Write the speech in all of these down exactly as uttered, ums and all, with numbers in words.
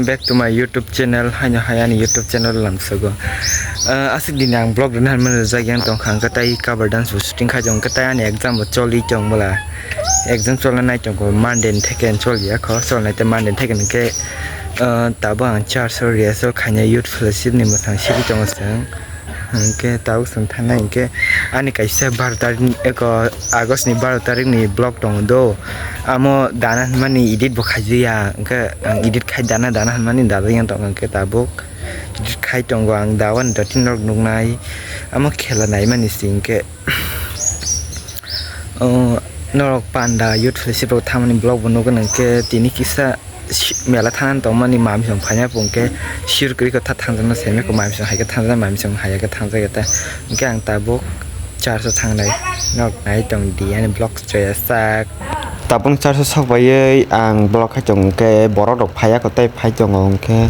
Back to my YouTube channel, haino hai ani YouTube channel lamsogo. Ah, aswk dini ang vlog rwna hinmani rwjak yang tongkha, hwnkhe tai cover dance bo shooting khai tongo, hwnkhe tai ani exam bo choli tong bwla. Exam cholna nai tongo, Monday ni theke choli ya kho, cholnai tei Monday ni theke hwnkhe, ah, tabuk ang church o rehearsal khainai youth fellowship ni mwthang sibui tongo chwng. Hwnkhe tabuk chwng thangnai hwnkhe ani kaisa baro tarik ni, eko August ni baro tarik ni vlog tongo do. Amo dana hinmani edit bo khaijakya, hwnkhe ang edit khai dana dana hinmani dajak yang tongo, hwnkhe tabuk edit khai tongo ang, da wani dati norok nuknai. Amo khela naimani se hwnkhe. O, norok panda youth fellowship rok thamani vlog bo nukgwi hwnkhe tini kisa si-, mela thangna tongmani mamsong phaina pungkhe sir kwrwi kotha thangjakna saimikho mamsong hai khe thangjak mamsong hai khe thangjak eta hwnkhe ang tabuk church o thangnai norok nai tong di ani vlog chaya sak. Tabuk church o sok baiwi ang vlog khai tongo hwnkhe borok rok phaiya kho tei phai tongo hwnkhe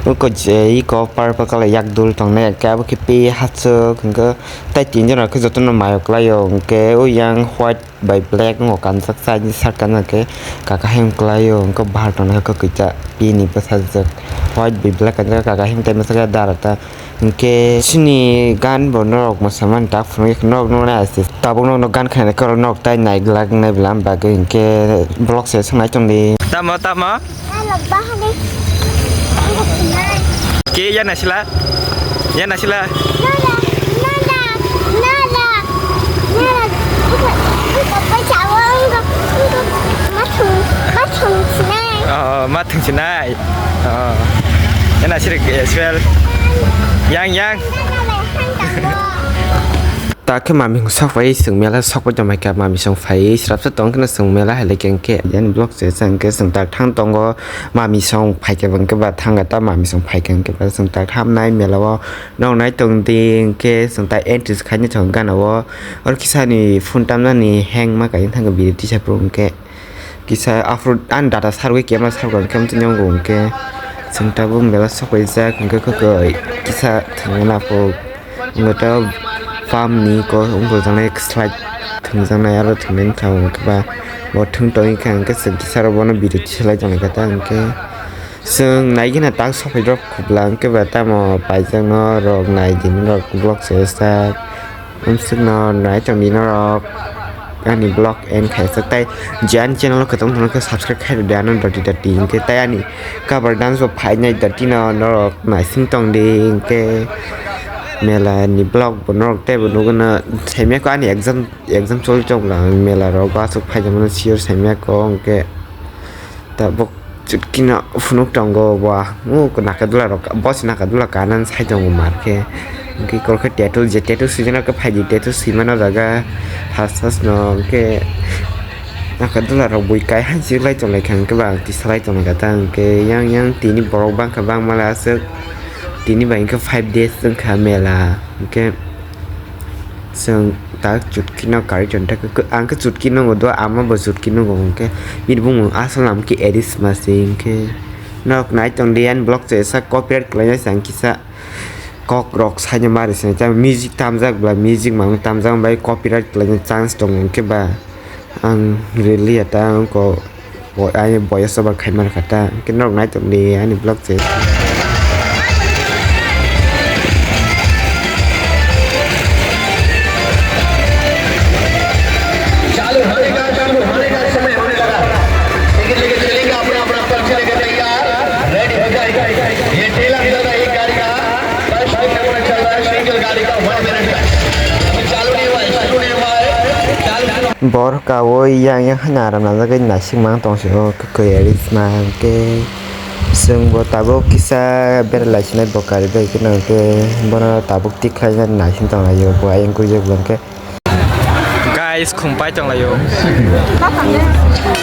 oko je iko purple colour yak dul tongnai hwnkhe abo khe pi hachwk hwnkhe. Tai tinjon rok khe jotono mayo kwlaio, hwnkhe o yang white bai black wngkha kanjak, side ni shirt kanjak khe kaka hem kwlaio, hwnkhe bahar tongnaikhe kwkwi ta pini bwsajwk white bai black kanjak kaka hem tai mwsakhe dara ta, hwnkhe chini gan bo norok mwsamani tak phunukya norok nuknai ase tabuk norok gan khainai norok tai naiglak wngnai bwla bagwi, hwnkhe vlog se swngnai tongdi. Tamo tamo? Ke ya nasila? Ya nasila? Oh, ma thung sinai. Oh. Ya nasila ke Israel. Yang, yang. Ta khe mami hwn sok pai chwng mela sok pai tongmai kha, mami song phai srapsa tong kheno chwng mela hai lai khe hwnkhe. Yang vlog se sa hwnkhe chwng tak thang tongo, mami song phai khe hwnkhe ba thang ta mami song phai khe hwnkhe ba chwng tak hamnai mela o nong nai tong di hwnkhe chwng ta entry khaina thang gana o. Oro kisa ni phone tamnani hang ma kai thang video tisa pro hwnkhe. Kisa aphuru ani data sarwi camera sarwi khe amtwi nw hwnkhe chwng tabuk mela sokphaijak hwnkhe kwkhwrwi kisa thwngna phuk wngkha ta pump ni kok wngkha janai slide thwngjaknai aro thwngnaini thang wngkha ba bo thwng tongwi kha hwnkhe chwng kisa oro bono video tisalai tongkha ta hwnkhe chwng naigwna tak sokphairok khobla hwnkhe ba tamo paijakno rok naidi norok vlog se sak. Amsukno nai tongdi norok ani vlog end khaijak tai je ani channel o kwchang tongkhe subscribe khairokdi ano doti doti hwnkhe tai ani cover dance bo phainai dotino norok naising tongdi hwnkhe mela ni vlog bo norok teibo nugwino saimanya kho ani exam exam choli tongla mela rogo aswk phaijakmano sure saimanya kho hwnkhe. Tabuk chutkino phunuk tongo bo, o naka dula rok, boss naka dula kanan sai tongo mar khe. Hwnkhe ikorokhe tattoo je tattoo swijak khe phaidi tattoo swimano jaga has has no hwnkhe naka dula rok bui kai han chiriklai tonglaikha hwnkhe ba tisalai tonglaikha ta hwnkhe yang yang tini borok bangkha bangmale aswk tini bai hwnkhe five days wngkha mela hwnkhe. Chwng tak chutki no karwi tongthai khe, ang khe chutki nungo do, ama bo chutki nungo hwnkhe bini bumung aswk nang khe Erisma se hwnkhe. Nok nai tongdi ani vlog chesa copyright khlainai se ang kisa kok rok saino mari se music tamjak bwla music mang tamjak bai copyright khlaina chance tongo hwnkhe ba. Ang rili ya ta ang ko bo-, ani boyos over khai man kha ta, hwnkhe norok nai tongdi ani vlog se. चालू होने का, चालू होने का समय होने लगा। टिकट लेके चलेंगे, अपना, अपना पर्ची लेके तैयार, रेडी हो जाइए। ये ठेला भी लगा एक गाड़ी का। First number चल रहा है सिंगल गाड़ी का, वन मिनट का। अभी चालू नहीं हुआ है, शुरू नहीं हुआ है। चालू, शुरू। Bor ka o yang yang hana aram na jagai naising mang tong se o kwkwi eri sma hwnkhe chwng bo tabuk kisa beralai sinai bo kari bai kheno hwnkhe bono tabuk tikhlai nani naising tong lai o bo ayang kujak bo hwnkhe. Guys, khum pai tong lai o.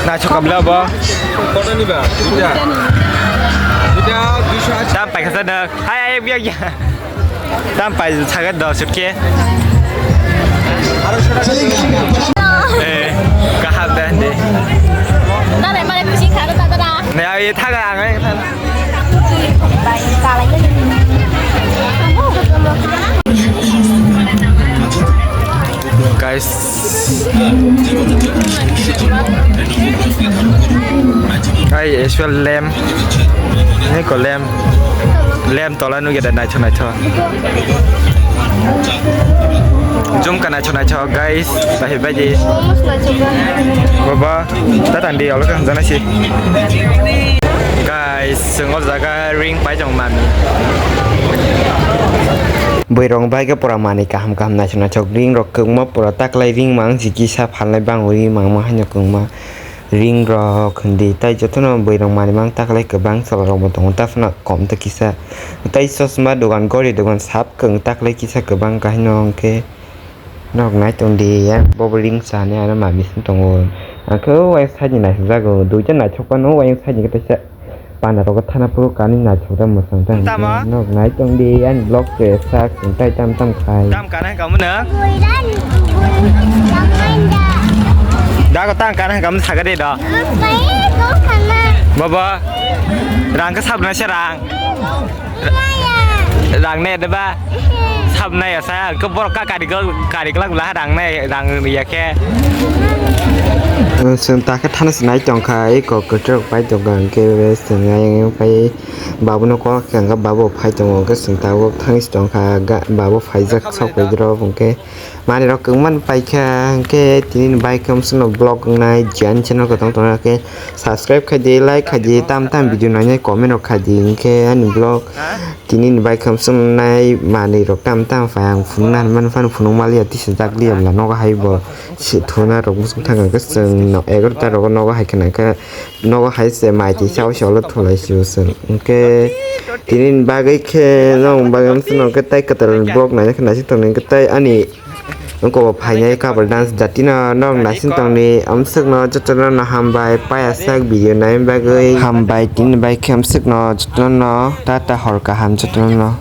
Naithok kabla bo. Kotoni ba? Duita. Duita duisho ashi. Tam pai kha sa na. Hai, hai, biya, biya. Tam pai sa ga do sutke. Aro sho taka. Eh, kaham da de. Dale, mare kuching kha da da. Ne, ai thaga ang ai thaga. Guys, ai, actual lem, ni ko lem, lem tola nugi da naitho naitho. Jumka naitho naitho, guys, bahai baji. Baba, ta tang di, olo kang jana si. Guys, sengol jaga ring pai jong mami. Bwrwi rok bai khe pura mani kaham kaham naisuk naisuk ring rok kwbangma pura taklai ring mang si kisa phalnai bang ring mang ma haino kwbangma ring rok hindi tai jotono bwrwi rok mani mang taklai kwbang chwla rok bo tongo ta phano kom ta kisa tai chosma dogan gori dogan sap kwng taklai kisa kwbang kahino hwnkhe. Nok nai tong di ya, bo bo ring sa ni aro ma bising tongo. Ang khe o uaisa side ni naisik jago, duita naisok phano uaisa side ni kaisa panda rogo thana phuru kani naisok da mwsang da. Tamo? Nok nai tong di, ani vlog se sak sing tai tam tam khai. Tam kana kamu na? Dago tang kana kamu saga de do. Bobo, rang ke sab na se rang. Rang ne de ba? Sab nai asa, ke borok ka kari ko, kari kelak bela rang nai, rang ya khe. Seng ta khe thana sinai tong kha, eko kwchwrok pai tong kha, hwnkhe seng ai phai babu no kok khe, hwnkhe babu phai tongo, hwnkhe seng ta o thang si tong kha, ga-, babu phaijak sok pai rok, hwnkhe. Manwi rok kwbangma paikha, hwnkhe tini ni bai khe amswkno vlog wngnai, Jian channel kwtang tongna khe subscribe khai di, like khai di, tam tam video nainai comment rok khai di, hwnkhe ani vlog tini ni bai khe amswknai manwi rok tam tam phai ang phunukna hinmani phano phunuk maliya tisa jak liya bwla nogo hai bo thuna rok bwswk thang khe chwng egarota rogo nogo hai khna khe nogo hai se mai tisa o se olo thulai sio chwng hwnkhe tini ni bagwi khe nokni bagwi amswkno khe tai kwtal vlog naina khe naisik tongnai hwnkhe tai ani. Wngkha bo phainai couple dance jatino norok naising tongni amswkno jotono no hambai paya sak video naina bagwi hambai tini bai khe amswkno jotono tata hor kaham jotono.